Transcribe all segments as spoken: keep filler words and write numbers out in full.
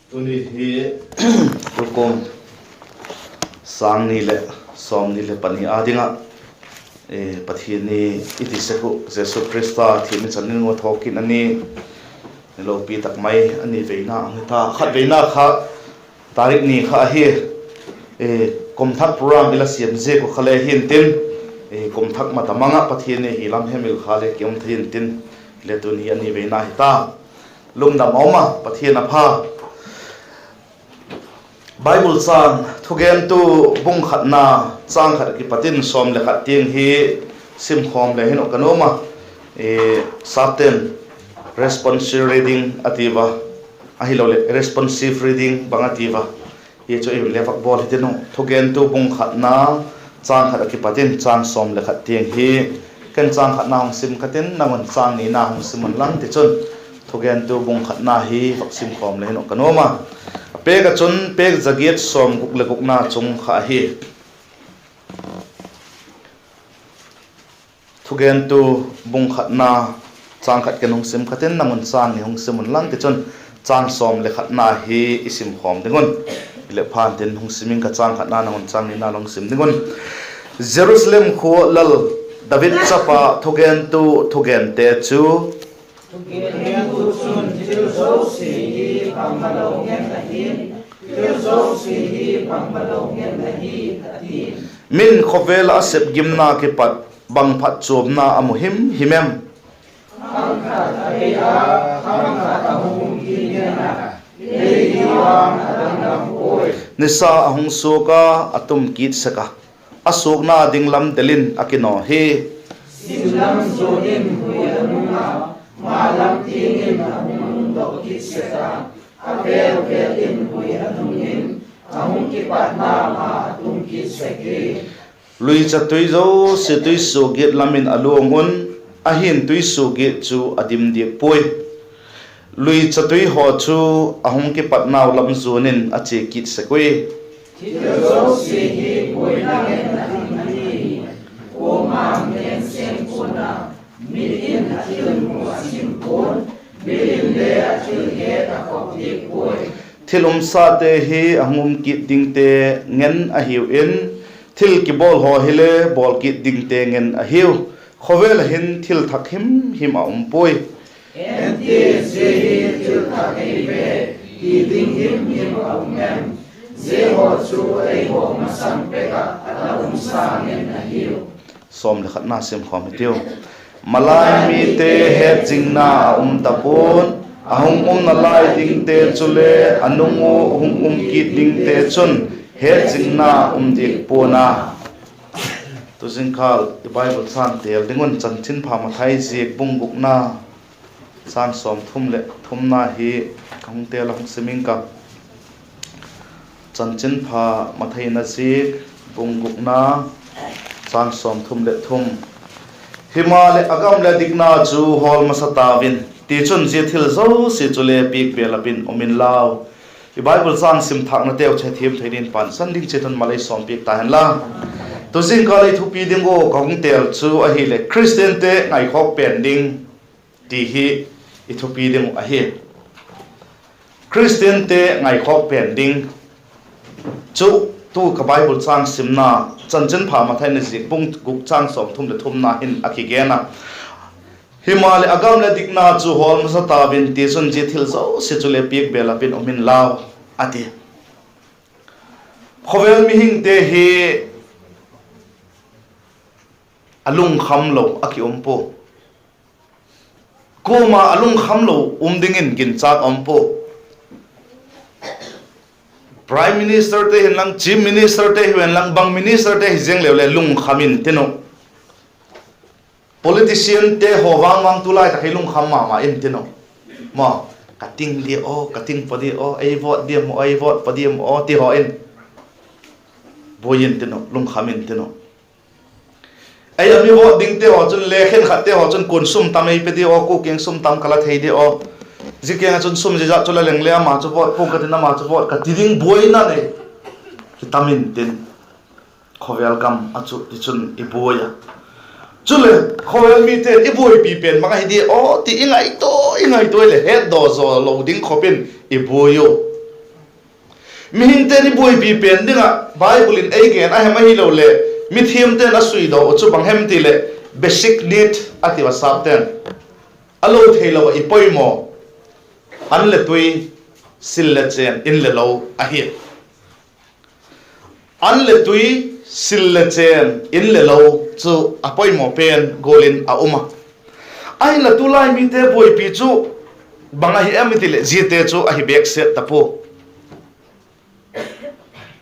Tuni hi tukum sâng ni leh sawmni leh pani â ding ah, Pathian ni i ti sek uh Jesu Khrista thiam i chan ni ua thawkin a ni, lopi tak mai a ni veina a hung hi ta. Khatveina kha tarik ni kha ahi, kum thak program i la siam ziak uh kha le hi'ntin, kum thak ma ta mang ah Pathian ni hi lam hemil kha le ki um thei intin, le tuni a ni veina hi ta. Lungdam a um a, Pathian a pha. Bible châng Thugentu bung khatna, châng khat a kipat in sawm leh khat tiang hi simkhawm le hin uh ka nuam a, sapte'n responsive reading a ti ua, ahiloleh responsive reading bang a ti ua, hi chu i hun le vak bawl hitin uh. Thugentu bung khatna, châng khat a kipat in châng sawm leh khat tiang hi, ken châng khatna hung sim ka tin, nang un châng nina hung sim unlang, tichun Thugentu bung khatna hi vak simkhawm le hin uh ka nuam a. A pêk ah chun pêk za giat sawmguk leh gukna chung kha ahi. Thugentu bung khatna, châng khat ken hung sim ka tin, nang un châng ni hung sim unlang, tichun châng sawm leh khatna hi i simkhawm ding un. I leh phan tin hung sim ing ka, châng khatna nang un châng nina hung sim ding un. Jerusalem khua lal David chapa thugentu thugente chu, thugentu chun thil zosia hi bangmalo ngen ahi, thil zosia hi bangmalo ngen ahi, a ti. Min khawvel ah a sep gimna kipat bang phatchuamna a mu him him em? Khang khat a bei a, khang khat a hung kit ngen a, lei hi vang a danglam puai. Nisa a hung suak a, a tum kit sek a, a suakna ding lam del in a kinaw hi. Sim lam zuan in hui a nung a, ma lam tiang in a hung nungdok kit sek a, a vêl vêl in hui a nung in, a hung kipatna ma a tum kit sek hi. Luicha tui zosia tuisuagiat lam in a luang un, ahi'n tuisuagiat chu a dim diak puai. Luicha tui haw chu a hung kipatnau lam zuan in a chia kit sek ui. Thil zosia hi buaina ngen a ding ahi. Kuama'n gen seng pua'n a, mit in a thil mu a sim pua'n, mit in le a thil het a khop diak puai. Thil umsate hi a hung um kit dingte ngen ahiu in, thil kibawl haw hile bawl kit dingte ngen ahiu. Khawvel ah hin thil thak him him a um puai. Ente zia hi thil thak ei ve ti ding him him a um em? Zia haw chu ei haw masang pek ah a la umsa ngen ahiu. Sawm leh khatna simkhawm hitiu. Malai mite hetzingna a um ta pua'n, a hung umna lai dingte chule a nung u hung um kit dingte chun hetzingna um diak pua'n a. Tu zingkal i Bible châng têl ding un Chanchinpha Mathai ziak bung gukna, châng sawmthum leh thumna hi ka hung têl a hung sim ing ka. Chanchinpha Mathai in a ziak bung gukna, châng sawmthum leh thum. Himaleh a gam leh a dikna chu hawl masa tau in, tichun zia thil zosia chule piak belap in um inlau. I Bible châng sim thâknateu chu thiam thei dingin pansan ding chiat un malei sawm piak ta hen la. Tu zingkal i thupi ding ua ka hung têl chu ahileh Khristiante ngaikhawk pen ding ti hi i thupi ding uh ahi. Khristiante ngaikhawk pen ding chu tu ka Bible châng simna, Chanchinpha Mathai in a ziak bung guk châng sawmthum leh thumna hin a kigen a. Himaleh a gam leh a dikna chu hawl masa tau in, tichun zia thil zosia chule piak belap in um inlau, a ti. Khawvel mihingte hi a lungkham lo a ki um pua. Kuama a lungkham lo um dingin ginchâk a um pua. Prime Ministerte hi inlang, Chief Ministerte hi inlang, bang Ministerte hi ziang leu le lungkham intin uh. Politiciante haw vang vang tulai tak hi lungkham ma ma intin uh. Maw, ka ting dia aw, ka ting pa dia aw, ei vote diam aw, ei vote pa diam aw ti haw in buai intin uh, lungkham intin uh. Ei a mi vote dingte haw chun, le khenkhatte haw chun kuan sum tam ei pe dia aw, kua kiang sum tam ka la thei dia aw, zia kiang ah chun sum zia zat chu la leng le ama chu vote pua'ng ka tin, ama chu vote ka ti ding buaina nei hi tam intin, khawvel gam ah chu tichun i buai a. Chule khawvel mite'n i buaipi pen bang ahi dia aw ti i ngaitua, i ngaitua leh hetdaw zaw lo ding khop in i buai u. Mihingte'n i buaipi pen ding ah Bible in ei gen a hem ahiloleh mithiamte'n a suidaw uh chu bang hem ti leh, basic need a ti a, sapte'n a lo theilo ah i poimaw, an le tui, sil le chen, in le lo ahi. An le tui, sil le chen, in le lo chu a poimaw pen gual in a um a. Ahinla tulai mite buaipi chu bang ahi em i ti leh, ziate chu ahi bêk set ta pua.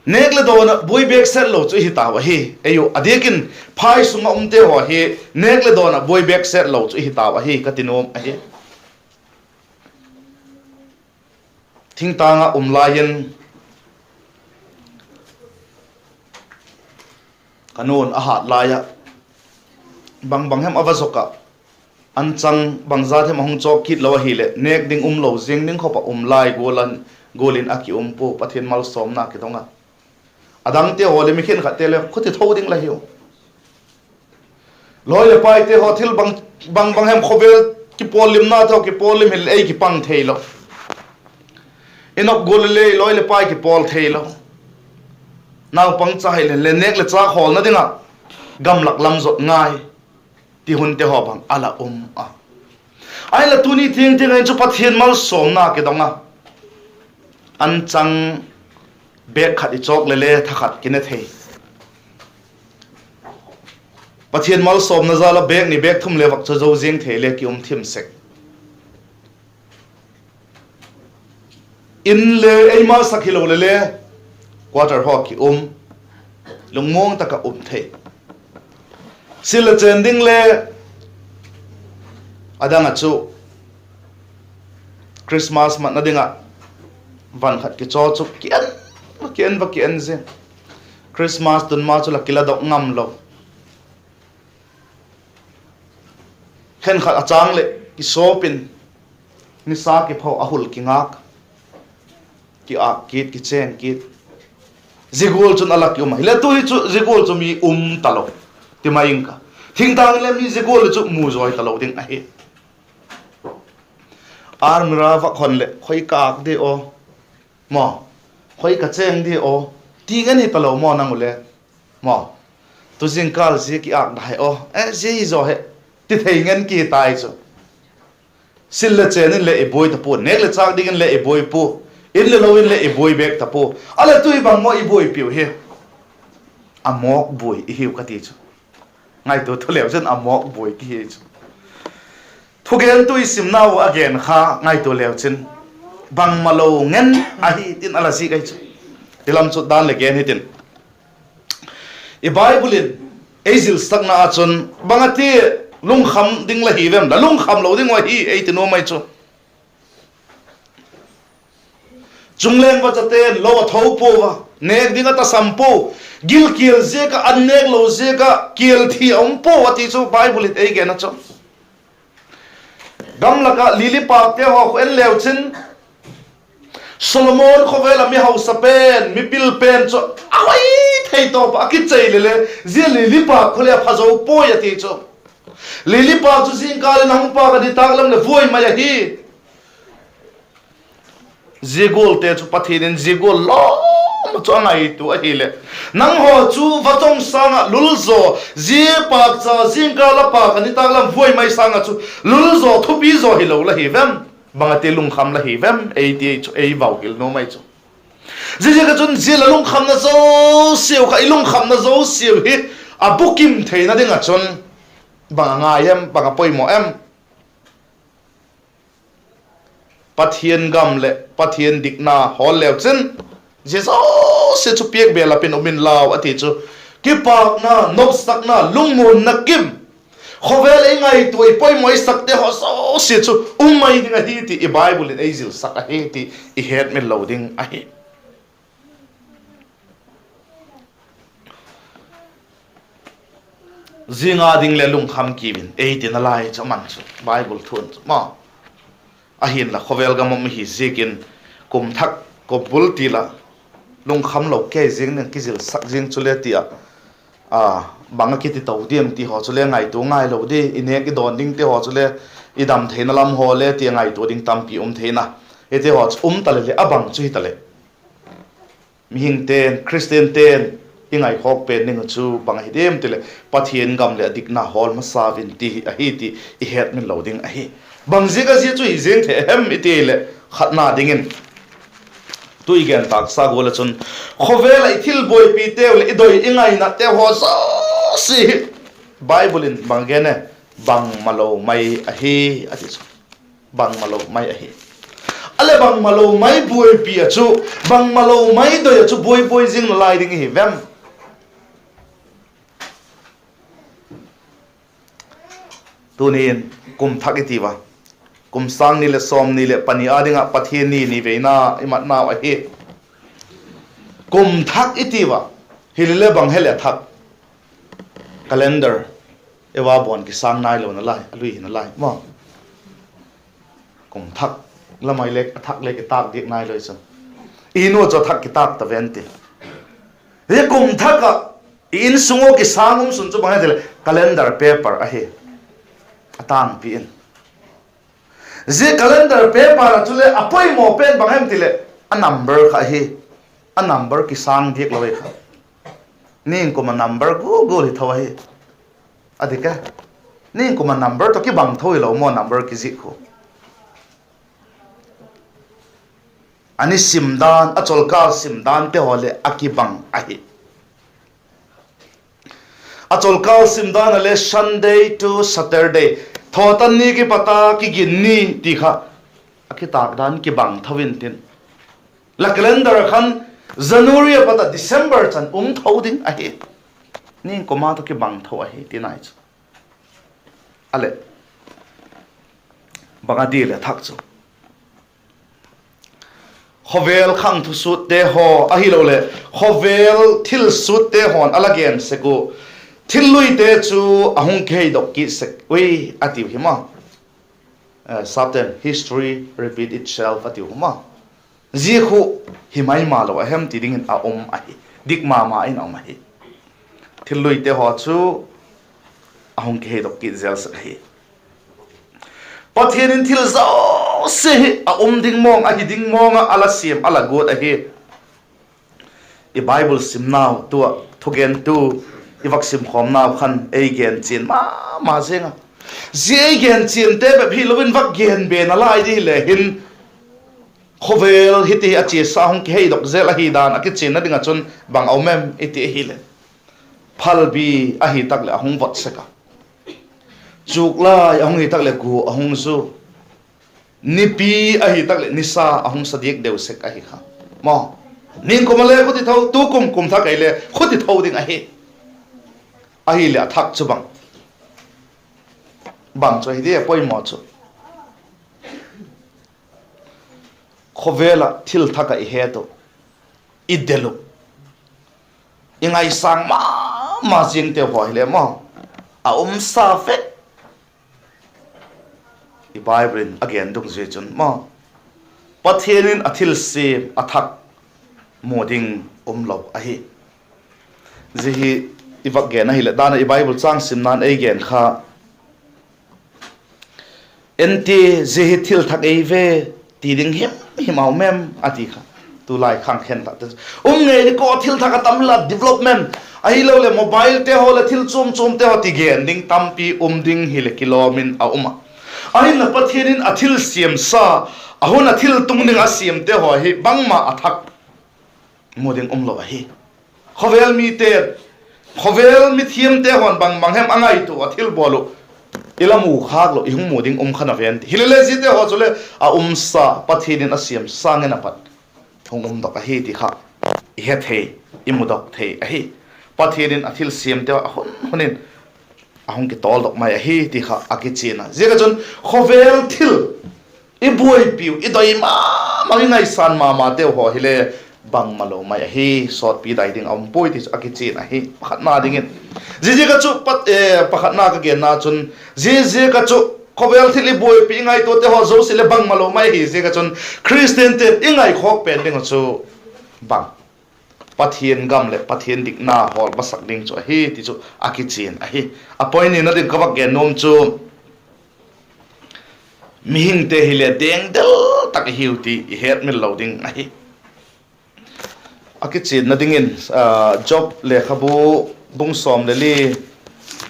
Nêk leh dawn ah buai bêk set lo chu i hi tau ahi. Ei uh a diak in phai sung ah umte haw hi nêk leh dawn ah buai bêk set lo chu i hi tau ahi ka ti nuam ahi. Thingtâng ah um lai in ka nu'n a hât lai ah, bang bang hem a va zuak ah, an chang bangzat hem a hung chawk kit lo ahileh nêk ding um lo ziang ding khop ah um lai gual in a ki um pua, Pathian malsawmna kidong a. A dangte haw leh mi khenkhatte le khuti tho ding la hiu. Lawi leh paite haw thil bang bang hem khawvel kipawllimnate haw kipawllim hile ei kipang theilo. I nop gual le lawi leh pai kipawl theilo. Naupangcha hile le nêk leh châk hawlna ding ah gamlak lam zot ngai ti hunte haw bang a la um a. Ahinla tuni tiang tiang ah hin chu Pathian malsawmna kidong a, an chang bêk khat i chawk le le tha khat kine thei. Pathian malsawmna jal ah bêk ni bêk thum le vak chu zo ziang thei le ki um thim sek. In le eima sak hilo le le quarter haw ki um, lungmuang tak ah um thei. Sil le chen ding le, a dang ah chu Christmas matna ding ah van khat kichaw chu ki en, ki en va ki en zing. Christmas tun ma chu la kiladok ngam lo. Khenkhat a châng leh kisawp in, nisa kipho a hul kingâk, kiâk kit, kichêng kit. Zia gual chun a la ki um ahile tu hi chu zia gual chu mi um talo ti mai ing ka. Thingtâng in le mi zia gual hi chu mu zawi talo ding ahi. Army ra vak hon leh khoi ka âk di aw, maw, khoi ka chêng di aw, ti ngen hi talo maw nang u le, maw. Tu zingkâl zia kiâk da hi aw, e zia hi zaw he, ti thei ngen ki tai chu. Sil le chen in le i buai ta pua, nêk leh châk dingin le i buai pua, in le lo in le i buai bêk ta pua. A le tu hi bang maw i buaipiu hi? A mawk buai i hiu ka ti chu. Ngaitua tho leu chin a mawk buai ki hi chu. Thugentu i simnau a gen kha ngaitua leu chin, bangmalo ngen ahi tin a la zik ahi chu. I lam chu dan leh gen hitin, i Bible in ei zilsakna ah chun bang a ti, lungkham ding la hi vem, la lungkham lo ding uh ahi ei ti nuam ahi chu. Chungleng vachate'n lo a tho pua a, nêk ding a tasam pua, gilkial ziak ah, an nêk lo ziak ah kial thi a um pua a ti chu Bible in ei gen a chu. Gamlak ah lilipâkte haw khu en leu chin, Solomon khawvel ah mi hausa pen, mi pil pen chu a hoi thei tawp ah a kichei le le, zia lilipâk khu le a pha zo puai a ti chu. Lilipâk chu zingkâl in a hung pâk a, nitâk lam leh vuai mai ahi. Zia gualte chu Pathian in zia gual lawm ah chu a ngaitua ahileh, nanghaw chu vachong sâng ah lul zaw, zia pâkcha zingkâl a pâk a, nitâk lam vuai mai sâng ah chu lul zaw, thupi zaw hilo la hi vem? Bang a ti, lungkham la hi vem? Ei ti chu ei vauhil nuam ahi chu. Ziaziak ah chun zia la lungkhamna zosiau kha, i lungkhamna zosiau hi a bukim theina ding ah chun bang a ngai em, bang a poimaw em? Pathian gam leh Pathian dikna hawl leu chin, zia zosia chu piak belap in um inlau a ti chu. Kipâkna, nopsakna, lungmuanna kim, khawvel ei ngaitua, i poimaw i sakte haw zosia chu um mai ding ahi ti i Bible in ei zilsak ahi ti i hetmil lo ding ahi. Zing a ding le lungkham kiu in ei ti nalai chu, aman chu Bible thu'n chu maw. Ahinla khawvel gam ah um i hi ziakin, kum thak kum bul ti la, lungkham lo kei zing ding kizilsak zing chule ti ah, bang a kiti to diam ti haw chule ngaitua ngai lo di, i nêk i dawn dingte haw chule, i dam theina lam haw le ti a ngaitua ding tampi um theina. Hite haw chu um ta leh leh a bang chu hitaleh, mihingte'n, Khristiante'n i ngaikhawk pen ding uh chu bang ahi diam tileh, Pathian gam leh a dikna hawl masa un ti ahi ti i hetmil lo ding ahi. Bang ziak a zia chu hi ziang thei hem i ti leh, khatna dingin, tu i gen tâksa gual ah chun, khawvel ah i thil buaipiteu leh i doi i ngainateu haw zosia hi Bible in bang gen e, bangmalo mai ahi, a ti chu. Bangmalo mai ahi. A leh bangmalo mai buaipi ah chu, bangmalo mai doi ah chu buai buai zing nalai ding i hi vem? Tuni'n kum thak i ti ua, kum sâng ni leh sawmni leh pani â ding ah Pathian ni ni veina i matnau ahi. Kum thak i ti ua, hilele bang he leh thak? Calendar, ei va bawn kisâng nailo nalai, a lui hi nalai maw. Kum thak, lamai le a thak le kitâk diak nailo chu, i nu chu a thak kitâk ta ven ti. Hi kum thak ah i insung ua kisâng um sun chu bang hem tileh calendar paper ahi. A tângpi in, zia calendar paper ah chule a poimaw pen bang hem tileh, a number kha ahi. A number kisâng diak lo i kha. Ningkum a number gual gual hi tho ahi. A dik e. Ningkum a number tawh kibang tho hilo maw, number kizik khu. A ni sim dan, a cholkâl sim dante haw leh a kibang ahi. A cholkâl sim dan ah le Sunday to Saturday, thawtan ni kipat a kigin ni ti kha a kitâk dan kibang tho intin, la calendar ah khan January a pat a December chan um tho ding ahi. Ningkum a tawh kibang tho ahi ti nai chu. A leh, bang a di leh thak chu, khawvel khang thusuatte haw ahiloleh khawvel thil suatte haw'n a la gen sek uh thil luite chu a hung kiheidok kit sek ui, a tiu hi maw. Sapte'n history repeat itself a tiu hi maw. Zia khu hi mai ma lo a hem ti dingin a um ahi. Dik ma ma in a um ahi. Thil luite haw chu a hung kiheidok kit zel sek ahi. Pathian in thil zosia hi a um ding mawng, a hi ding mawng ah a la siam, a la guat ahi. I Bible simnau tu ah thugentu i vak simkhawmnau khan ei genchian ma ma zing a. Zia ei genchiante bep hilo in vak gen be nalai di hile hin, khawvel hiti a chiasa hung kiheidok zel ahi dan a kichianna ding ah chun bang a um em i ti ahileh, phalbi ahi tak leh a hung vot sek a, chuklai a hung hi tak leh gua a hung zu, nipi ahi tak leh nisa a hung sa diak deu sek ahi kha maw. Ningkum a le khuti tho, tukum kum thak ei le khuti tho ding ahi. Ahileh a thak chu bang, bang chu ahi di a poimaw chu, khawvel ah thil thak ah i het uh, i del uh, i ngaisâng ma ma zingteu haw hile maw, a um sa vek. I Bible in a gen dungzui chun maw, Pathian in a thilsiam a thak mu ding um lo ahi. Zia hi i vak gen ahileh, dan ah i Bible châng simna'n ei gen kha, en ti, zia hi thil thak ei ve ti ding him him a um em a ti kha. Tulai khang khen tak te um ngei di kaw, thil thak a tam la, development ahiloleh mobilete haw leh thil chuam chuamte haw ti gen ding tampi um ding hileh kilawm in a um a. Ahinla Pathian in a thilsiamsa, a hun a thil tung ding a siamte haw hi bangma a thak mu ding um lo ahi. Khawvel mite, khawvel mithiamte haw'n bang bang hem a ngaitua a thilbawl uh i la mu khâk lo, i hung mu ding um kha na ven ti hilele, ziate haw chule a umsa, Pathian in a siam sâng in a pat hung umdok ahi ti kha i he thei, i mudok thei ahi. Pathian in a thilsiamte a hun hun in a hung kitawldok mai ahi ti kha a kichian a. Ziak ah chun khawvel thil i buaipiu, i doi ma ma, i ngaisâng ma mateu haw hile bangmalo mai ahi, sawtpi dai ding a um puai ti chu a kichian ahi, pakhatna dingin. Ziaziak ah chu, pakhatna ka genna chun, ziaziak ah chu khawvel thil i buaipi, i ngaituate haw zosia le bangmalo mai ahi ziak ah chun, Khristiante'n i ngaikhawk pen ding uh chu bang, Pathian gam leh Pathian dikna hawl masak ding chu ahi ti chu a kichian ahi. A poinina ding ka vak gen nuam chu, mihingte hile dengdel tak i hiu ti i hetmil lo ding ahi. A kichianna dingin, Job lekhabu bung sawm le li,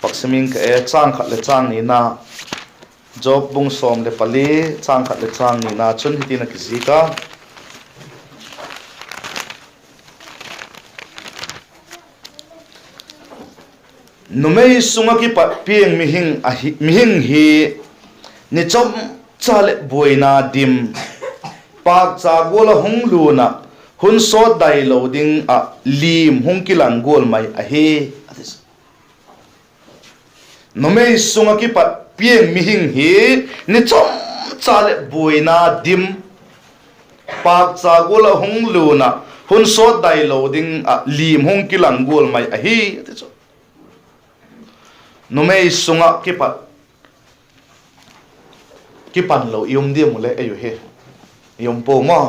paksiming ka e, châng khat leh châng nina. Job bung sawm le pali, châng khat leh châng nina chun hitin a kizik a: Numei sung ah kipat piang mihing hi ni chomcha leh buaina dim, pâkcha gual ah hung lun ah, hun sawt dai lo ding ah lim hung kilang gual mai ahi, a ti chu. Numei sung ah kipat piang mihing hi ni chomcha leh buaina dim, pâkcha gual ah hung lun ah, hun sawt dai lo ding ah lim hung kilang gual mai ahi, a ti chu. Numei sung ah kipat, kipan lo i um diam u le ei u hi, i um pua maw.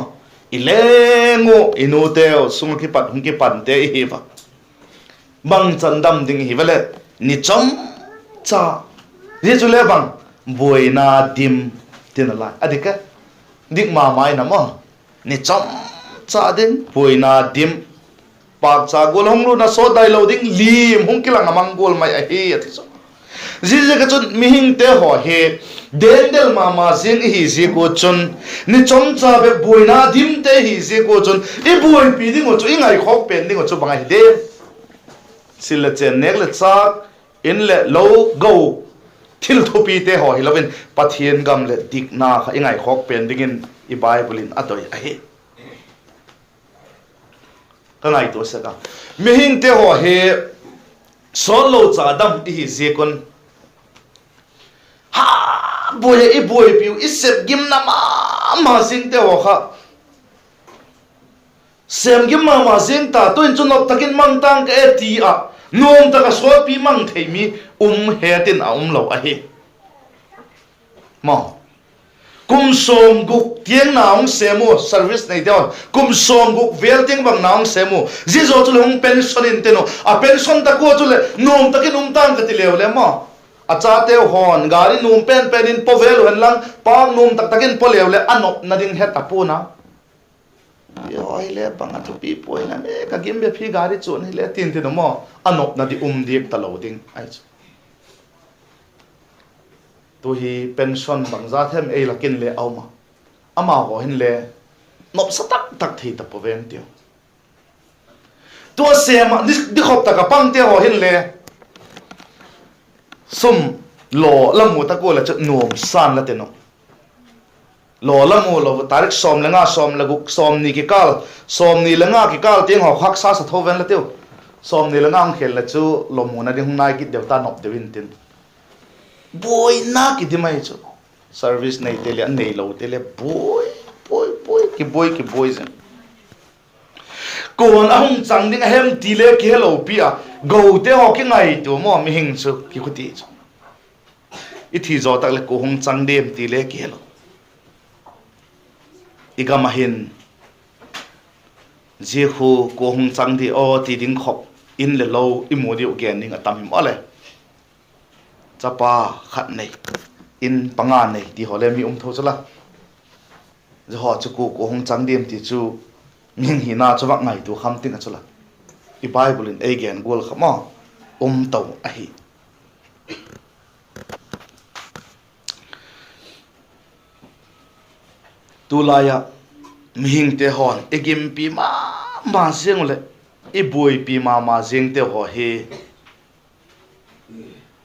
I leng u, i nuteu sung ah kipat hung kipante i hi a, bangchan dam ding i hi a leh, ni chomcha, zia chu le bang, buaina dim, tina lai a dik a, dik ma ma in a maw, ni chomcha ding buaina dim, pâkcha gual hung lun ah sawt dai lo ding lim hung kilang a mang gual mai ahi, a ti chu. Ziaziak ah chun mihingte haw hi dendel ma ma ziang i hi ziak ua chun, ni chomcha bep buaina dimte i hi ziak ua chun, i buaipi ding uh chu, i ngaikhawk pen ding uh chu bang ahi diam? Sil leh chen, nêk leh châk, in leh lo, go, thil thupite haw hilo in Pathian gam leh dikna kha i ngaikhawk pen dingin i Bible in a doi ahi. Ka ngaitua sek a, mihingte haw hi sawt lo cha dam i hi ziak un, ha, buai ah i buaipiu, i sep gimna ma ma zingte haw kha, sêm gim ma ma zing ta, tu'in chu nop tak in mang tang ka e ti ah, nuam tak ah sawtpi mang thei mi um het in a um lo ahi. Maw, kum sawmguk tiang na hung sêm u, service neite haw, kum sawmguk vêl tiang bang na hung sêm u, zia zaw chuleh hung pension intin u, a pension tak ua chuleh nuam tak in um tang ka ti leu le maw, a chateu haw'n gari nuam pen pen in paw vêl u hen lang, pâk nuam tak tak in paw leu leh a nopna ding het a pua'n a. Zia haw hile bang a thupi puai na me, ka gim bep hi gari chuan hile tin tin u maw, a nopna di um diak talo ding ahi chu. Tu hi pension bangza them ei lak in le a um a, amau haw hinle nopsa tak tak thei ta pua'n tiu. Tua sêm ah di, dikhop tak ah pangte haw hinle sum law la mu tak ua leh chu nuam sa'n la tin u. Law la mu lo, tarik sawm le nga, sawm le guk, sawmni kikâl, sawmni le nga kikâl tiang haw haksa sa tho ven la tiu. Sawmni le nga hung khêl leh chu law muna ding hung nai kit deu ta, nop deu intin. Buaina kidim ahi chu. Service neite leh a neilote le buai, buai, buai, kibuai, kibuai zing. Kua'n a hung chang ding a hem ti le kihelo pi a, gote haw kingaitua maw, mihing chu kikhuti chu. I thi zaw tak leh kua hung chang diam ti le kihelo. I gam ah hin zia khu kua hung chang di aw ti ding khop, in le lo i mu diu gen ding a tam him aw le. Chapa khat nei, in panga nei ti haw le mi um tho chu la. Zia haw chu kua kua hung chang diam ti chu, mihing hina chu vak ngaitua kham ting ah chu la, i Bible in ei gen gual kha maw, um to ahi. Tulai ah mihingte haw'n i gimpi ma ma ziang uh leh i buaipi ma ma ziangteu haw hi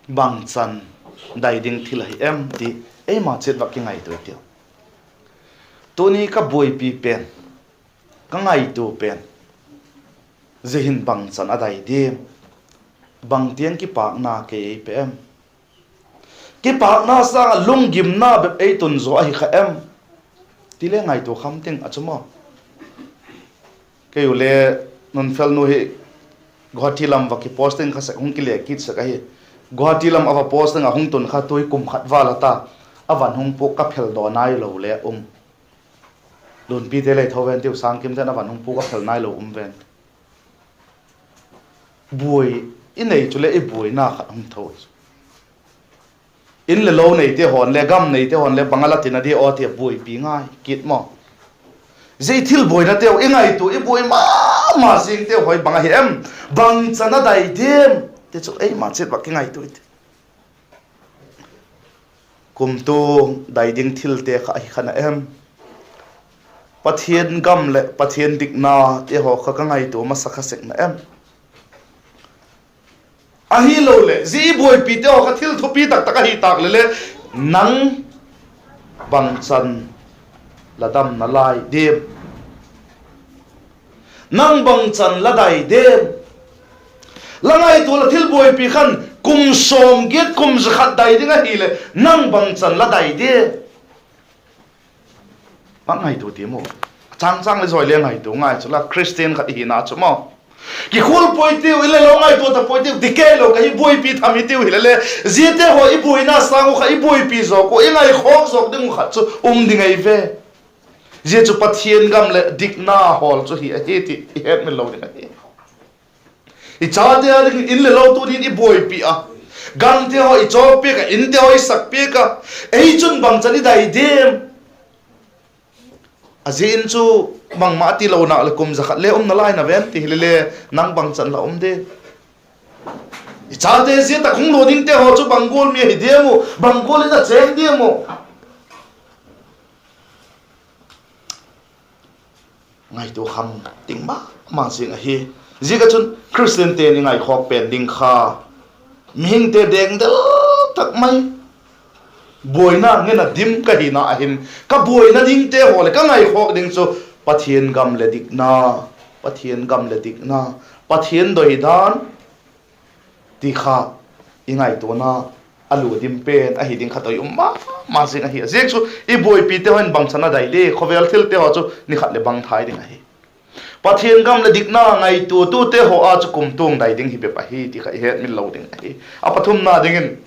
bangchan dai ding thil ahi em ti eima chiat vak kingaitua tiu. Tuni ka buaipi pen, ka ngaitua pen, zia hin bangchan a dai diam? Bangtiang kipâkna kei ei pe em? Kipâkna sâng ah lunggimna bep ei tun zaw ahi kha em? Ti le ngaitua kham ting ah chu maw. Kei u le nunfelnu hi Guwahati lam va kiposting kha sek, hung kile kit sek ahi. Guwahati lam a va posting ah hung tun kha tu'hi kum khat val a ta, a van hung puak ka phel daw nailo le um. Lunpite le tho ven tiu, Sângkimte'n a van hung puak a phel nailo um ven. Buai, i nei chuleh i buaina khat hung tho chu. In le lo neite haw'n le, gam neite haw'n le bang a la tina di aw ti a buaipi ngai kit maw. Zia i thil buainateu i ngaitua, i buai ma ma zingte haw hi bang ahi em? Bangchan a dai diam ti chu eima chiat vak kingaitua i ti. Kumtuang dai ding thilte kha ahi kha na em? Pathian gam leh Pathian diknate haw kha ka ngaitua masa kha sek na em? Ahiloleh zia i buaipite haw kha thil thupi tak tak ahi tâk leh le, nang bangchan la damna lai diam? Nang bangchan la dai diam? La ngaitua la thil buaipi khan kum sawm giat kum za khat dai ding ahileh nang bangchan la dai diam? Bang ngaitua ti maw? A châng châng le zawi le ngaitua ngai chu la, Christian khat i hina chu maw. Kikhual puai tiu, in le lo ngaitua ta puai tiu, ti kei lo ka hi, buaipi tham i tiu hile le, ziate haw i buaina sâng uh kha i buaipi zawk uh, i ngaikhawk zawk ding uh khat chu um ding ei ve. Zia chu Pathian gam leh dikna hawl chu hi ahi ti i hetmil lo ding ahi. I chate â dingin in le lo tu dingin i buaipi a, gamte haw i chawkpiak ah, inte haw i sakpiak a, ei chun bangchan i dai diam? A zia in chu bangma a ti lo nak leh kum za khat le umna lai na ven ti hile le, nang bangchan la um diam? I chate zia tak hung lua dingte haw chu bang gual mi ahi diam uh, bang gual in a chêng diam uh? Ngaitua kham ding ma ma zing ahi. Ziak ah chun Christiante'n i ngaikhawk pen ding kha, mihingte dengdel tak mai, buaina ngen a dim ka hina ahin, ka buaina dingte haw leh ka ngaikhawk ding chu Pathian gam leh dikna, Pathian gam leh dikna, Pathian doidan ti kha i ngaituana a lua dim pen ahi ding kha toi um ma ma zing ahi. A ziak chu i buaipite haw in bangchan a dai di, khawvel thilte haw chu ni khat leh bang thai ding ahi. Pathian gam leh dikna ngaituatute haw â chu kumtuang dai ding hi bep ahi ti kha i hetmil lo ding ahi. A pathumna dingin,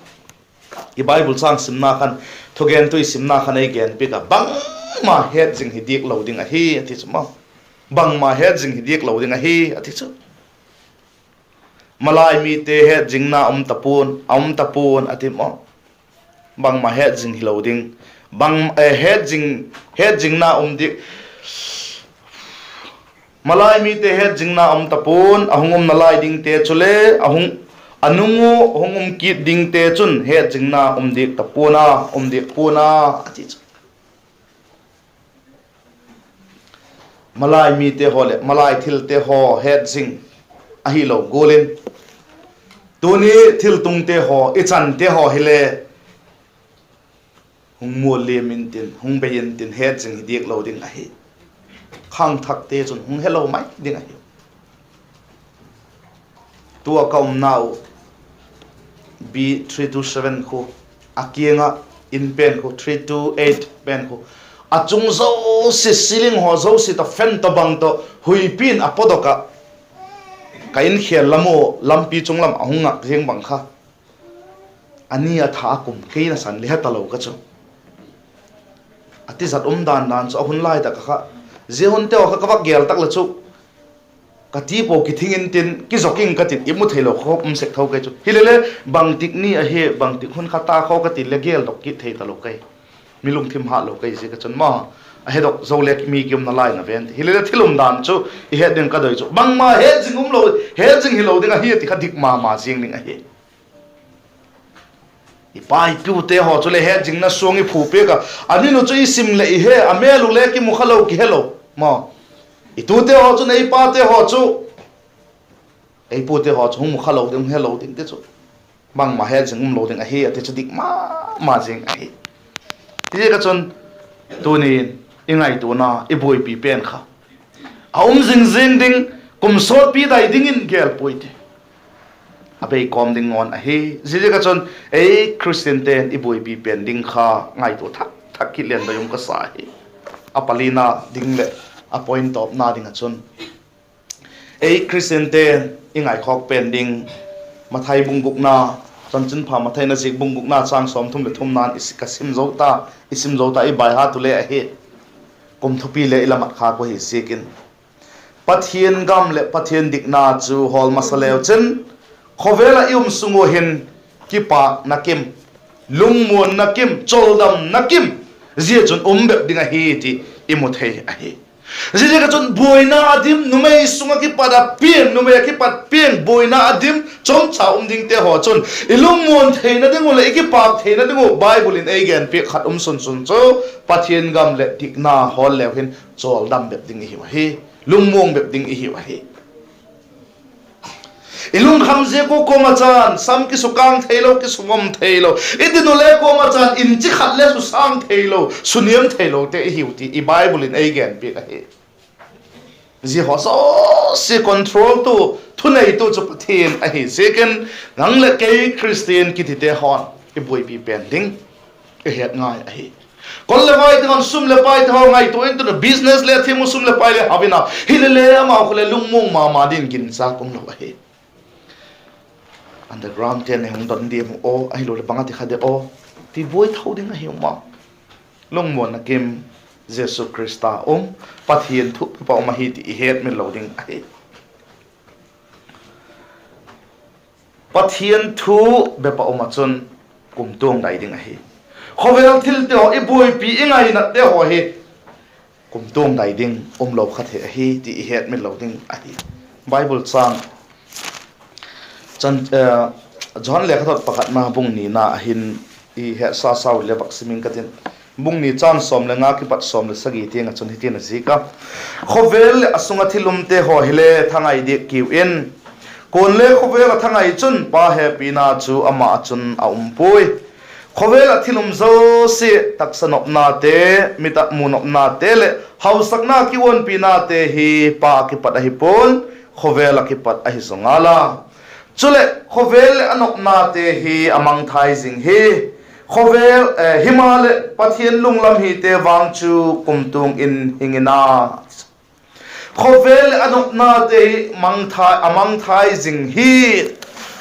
i Bible châng simna khan, thugentu i simna khan ei genpiak ah, bangma hetzing hi diak lo ding ahi a ti chu maw. Bangma hetzing hi diak lo ding ahi a ti chu. Malai mite hetzingna um ta pua'n, a um ta pua'n a ti maw. Bangma hetzing hilo ding, bang, eh, hetzing, hetzingna um di, malai mite hetzingna um ta pua'n, a hung umna lai dingte chule, a hung, a nung ua hung um kit dingte chun hetzingna um diak ta pua'n a, um diak pua'n a, a ti chu. Malai mite haw leh malai thilte haw hetzing ahilo gual in, tuni thiltungte haw, i chante haw hile hung mual liam intin, hung bei intin, hetzing hi diak lo ding ahi. Khangthakte chun hung helo mai ding ahi. Tua ka umnau B three two seven khu, a kiang ah in pen khu three two eight pen khu, a chung zosia, ceiling haw zosia tawh, fan tawh, bang tawh, huipi'n a pawdok ah, ka inkhêl lam u, lampi chung lam a hung ngak ziang bang kha, a ni a tha a kum kei nasan le he talo ka chu. A tizat um dan dan chu a hun lai tak ah kha, zia hunte haw kha ka vak gel tak leh chu, ka ti po kithing intin, kizok ing ka tin, i mu theilo kha um sek tho kei chu. Hilele, bangtik ni ahi, bangtik hun kha ta kha ka ti le geldok kit thei talo kei. Mi lungthim hat lo kei ziak a chun maw, a hedok zo le mi ki umna lai na ven ti. Hilele thil umdan chu i het ding ka doi chu, bangma hetzing umlo, hetzing hilo ding ahi ti kha dik ma ma ziang ding ahi. I pa i pute haw chule hetzingna suang i phupiak a, a min u chu i sim leh i he, a mêl u le kimu kha lo, kihelo maw. I tute haw chun ei pate haw chu, ei pute haw chu hung mu kha lo ding, hung helo ding ti chu, bangma hetzing umlo ding ahi a ti chu dik ma ma zing ahi. Hiziak a chun tuni'n i ngaituana, i buaipi pen kha, a um zing zing ding, kum sawtpi dai dingin gel puai ti, a bei kawm ding ngawn ahi. Ziaziak a chun ei Christiante'n i buaipi pen ding kha ngaitua thak thak kit leng doi um ka sa hi. A palina ding leh a point tawpna ding ah chun, ei Christiante'n i ngaikhawk pen ding, Mathai bung gukna, Chanchinpha Mathai in a ziak bung gukna châng sawmthum leh thumna'n i sim zo ta, i sim zo ta, i baihat u le ahi. Kum thupi le i la mat khâk u hi ziakin, Pathian gam leh Pathian dikna chu hawl masa leu chin, khawvel ah i um sung ua hin kipâkna kim, lungmuanna kim, chawldamna kim, zia chun um bep ding ahi ti i mu thei ahi. Ziaziak ah chun buaina a dim, numei sung ah kipat a piang, numei ah kipat piang, buaina a dim chomcha um dingte haw chun i lungmuan theina ding uh leh i kipâk theina ding uh Bible in ei genpiak khat um sunsun chu Pathian gam leh dikna hawl leu hin chawldam bep ding i hiu ahi, lungmuang bep ding i hiu ahi. I lungkham ziak ua kuama chan sam kisukâng theilo, kisungom theilo, i din u le kuama chan inchi khat le susâng theilo, suniam theilote i hiu ti i Bible in ei genpiak ahi. Zia haw zosia controltu, thuneitu chu Pathian ahi ziakin, nang leh kei Khristian kitite haw'n i buaipi pen ding i het ngai ahi. Kol leh vai te haw'n sum leh paite haw ngaitua intin, business le thiam u, sum leh pai le hau in a, hile le amau khu le lungmuang ma ma dingin ginchâk um lo ahi. Underground te'n hung don diam u aw, ahiloleh bang a ti kha de aw, ti buai tho ding ahi um a. Lungmuanna kim, Jesu Khrista um, Pathian thu bep ah um ahi ti i hetmil lo ding ahi. Pathian thu bep ah um ah chun kumtuang dai ding ahi. Khawvel thilte haw, i buaipi, i ngainatte haw hi kumtuang dai ding umlo kha thei ahi ti i hetmil lo ding ahi. Bible châng, Johan lekhathot pakhatna bung nina ah hin i hetsa sau le vak sim ing ka tin. Bung ni châng sawm le nga kipat sawm le sagi tiang ah chun hitin a zik a: Khawvel leh a sung ah thil umte haw hile thangai diak kiu in; kuale khawvel a thangai chun Pa hepina chu ama ah chun a um puai. Khawvel ah thil um zosia, taksa nopnate, mit ah mu nopnate leh hausakna kiuanpinate hi Pa ah kipat ahi pua'n, khawvel ah kipat ahi zaw ngal a. Chuleh khawvel leh a nopnate hi a mangthai zing hi. Khawvel, himaleh Pathian lunglam hite vang chu kumtuang in hing in a. Khawvel leh a nopnate hi a mangthai zing hi.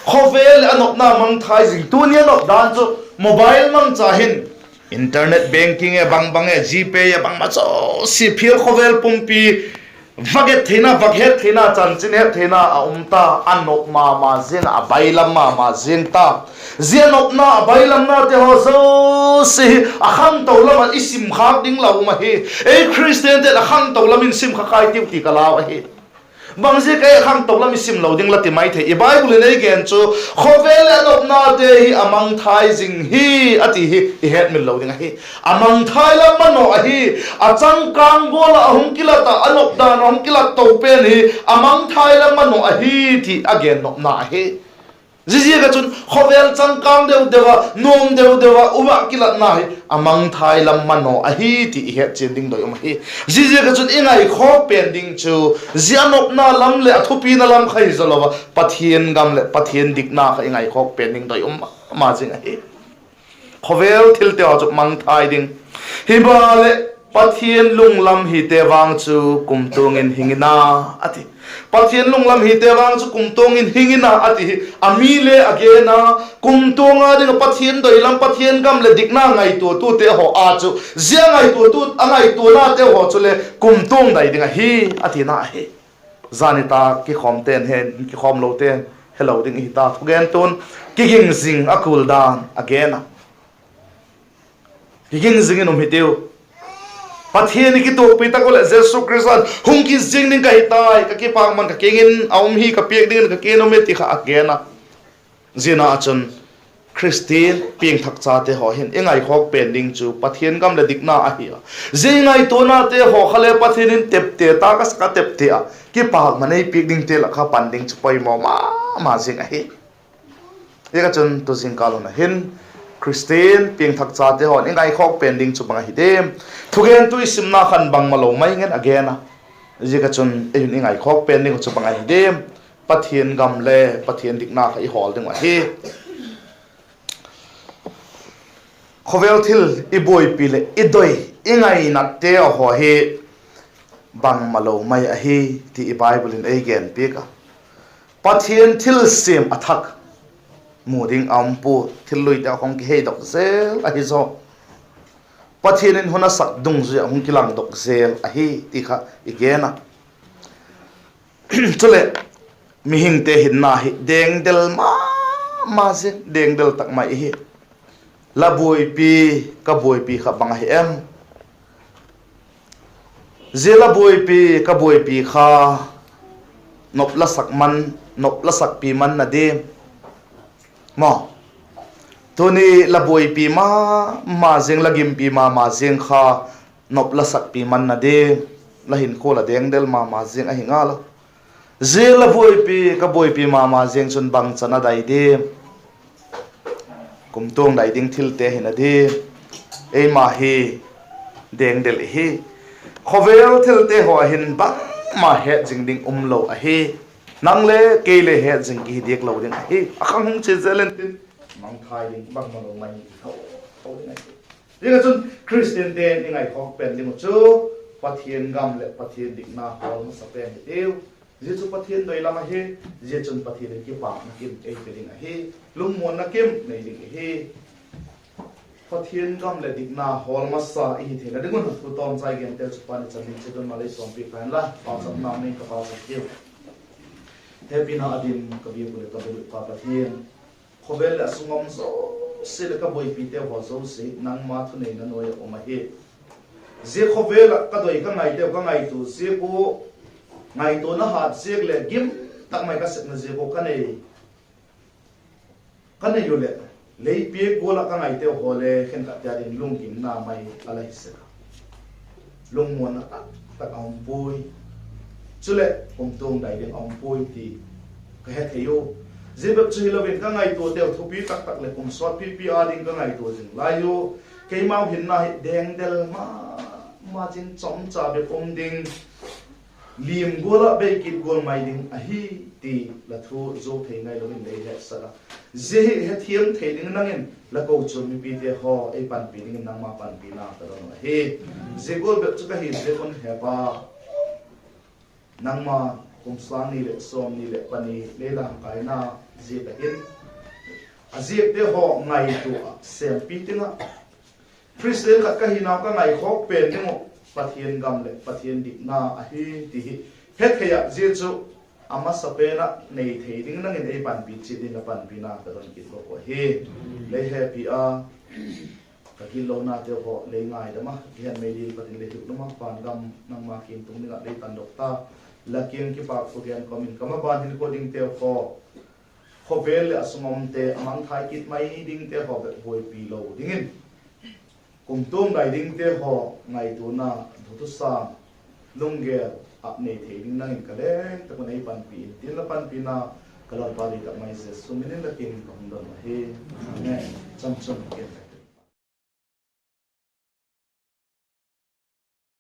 Khawvel leh a nopna mangthai zing. Tuni a nop dan chu mobile mangcha hin, internet banking e, bang bang e, GPay e, bangma zosia phial khawvel pumpi vak et theina, vak het theina, chanchin het theina a um ta, a nop ma ma ziang a, a bailam ma ma ziang ta. Zia nopna a bailamnate haw zosia hi a khangto lam ah i sim khâk ding la um ahi. Ei Khristiante'n a khangto lam in sim kha kha i tiu ti ka lau ahi. Bangziak a i khangto lam i sim lo ding la ti mai thei? I Bible in ei gen chu, khawvel leh a nopnate hi a mangthai zing hi, a ti hi i hetmil lo ding ahi. A mangthai lam manaw ahi. A changkâng gual ah a hung kilat ah, a nop dan a hung kilat to pen hi a mangthai lam manaw ahi ti a gen nopna ahi. Ziaziak ah chun khawvel changkâng deu deu ah, nuam deu deu ah um ah kilatna hi a mangthai lam manaw ahi ti i hetchian ding doi um ahi. Ziaziak ah chun i ngaikhawk pen ding chu zia nopna lam leh a thupina lam kha hi zaw lo a, Pathian gam leh Pathian dikna kha i ngaikhawk pen ding doi um ma ma zing ahi. Khawvel thilte haw chu mangthai ding, himaleh Pathian lunglam hite vang chu kumtuang in hing in a, a ti. Pathian lunglam hite vang chu kumtuang in hing in a, a ti hi a mi le a gen a. Kumtuang a ding ah Pathian doi lam, Pathian gam leh dikna ngaituatute haw a chu, zia ngaituatu, a ngaituanate haw chule kumtuang dai ding ahi, a tina ahi. Zani ta kikhawmte'n he, kikhawmlote'n helo ding i hi ta, thugentu'n kiging zing a kul dan a gen a. Kiging zing in um hitiu. Pathian i kituakpi tak u leh Jesu Khrista'n, hung kit ziang ding ka hi tai, ka kipakman ka kiang in a um hi, ka piak dingin ka kiang in um e, ti kha a gen a. Ziana ah chun Khristian piangthak chate haw hin i ngaikhawk pen ding chu Pathian gam leh dikna ahi a. Zia i ngaituanate haw kha le Pathian in tepte, tak a sak a tepte ah kipakman ei piak dingte lak kha pan ding chu poimaw ma ma zing ahi. Ziak ah chun tu zingkâl hun ah hin Khristian piangthak chate haw'n i ngaikhawk pen ding chu bang ahi diam? Thugentu i simna khan bangmalo mai ngen a gen a. Ziak ah chun ei hun i ngaikhawk pen ding uh chu bang ahi diam? Pathian gam le Pathian dikna kha i hawl ding uh ahi. Khawvel thil i buaipi leh i doi, i ngainatte haw hi bangmalo mai ahi ti i Bible in ei genpiak a. Pathian thilsiam a thak mu ding a um pua, thil luite a hung kiheidok zel ahi zaw. Pathian in hun a sak dungzui ah hung kilangdok zel ahi ti kha i gen a. Chuleh, mihingte hinna hi dengdel ma ma zing, dengdel tak mai ihi. La buaipi, ka buaipi kha bang ahi em? Zia la buaipi, ka buaipi kha nop la sak man, nop la sakpi man na diam? Maw, tuni la buaipi ma ma ziang, la gimpi ma ma ziang kha nop la sakpi man na diam? La hinkhua la dengdel ma ma ziang ahi ngal a. Zia la buaipi, ka buaipi ma ma ziang chun bangchan a dai diam? Kumtuang dai ding thilte hi na diam? Eima hi dengdel ihi. Khawvel thilte haw hin bangma het zing ding umlo ahi. Nang le kei le het zing kihi diak lo ding ahi. A khang hung chia zel intin, mangthai ding bangmalo mai hi tho tho ding ahi. Ziak ah chun Khristiante'n i ngaikhawk pen ding uh chu Pathian gam leh Pathian dikna hawl masa pen hi tiu. Zia chu Pathian doi lam ahi. Zia chun Pathian in kipâkna kim ei pe ding ahi. Lungmuanna kim nei ding ihi. Pathian gam leh dikna hawl masa i hi theina ding un thu tawmchai gente chu Pathian in chan ding chiat un malei sawmpiak ta hen la, pauchapna nei ka pauchap tiu. Hepina a dim ka biak uh leh ka bel uh Pa Pathian, khawvel leh a sung um zosia leh ka buaipite haw zosia nangma thuneina nuai ah um ahi. Zia khawvel ah ka doi ka ngaiteu ka ngaitua ziak ua, ngaituana hat ziak leh gim tak mai ka sepna ziak ua ka nei ka nei u leh, lei piak gual ah ka ngaiteu haw le khenkhatte â ding lunggimna mai a la hi sek a. Lungmuanna tak tak a um puai. Chuleh kumtuang dai ding a um puai ti ka hethei u. Zia bep chu hilo in ka ngaituateu thupi tak tak leh kum sawtpipi â ding ka ngaitua zing lai u. Keimau hinna hi dengdel ma ma zing, chawmcha bep um ding, lim gual ah bei kit gual mai ding ahi ti la thu zuau thei ngailo in lei hetsak a. Zia hi hethiam thei dingin nang in la kochuam mipite haw ei panpi dingin nangma panpina ka don uh ahi. Zia gual bep chu ka hi ziak un Hepa, nangma kum sâng ni leh sawmni leh pani lei lamkaina ziak ah hin a ziakte haw ngaitua ah sêmpi ding ah, Khristian khat ka hinau ka ngaikhawk pen ding uh Pathian gam leh Pathian dikna ahi ti hi hethei ah, zia chu a masapen ah nei thei dingin nang in ei panpi chiat dingin la panpina ka don kit uh ahi. Lei hepi a, ka gitlonateu haw lei ngaidam a, kihen mei ding pat in lei hiu lum a, vangam nangma kiang tung ding ah lei tandok ta. La kiang kipâk thu gen kawm in ka maban hinkhua dingteu haw, khawvel leh a sung umte a mangthai kit mai dingte haw bep buaipi lo dingin, kumtuang dai dingte haw ngaituana, thusâm, lunggel ah nei thei ding nang in ka leng tak un ei panpi intin, la panpina ka Lalpa doi tak mai Jesu min in la kiang in ka hung don uh ahi. Amen. Chan chun ka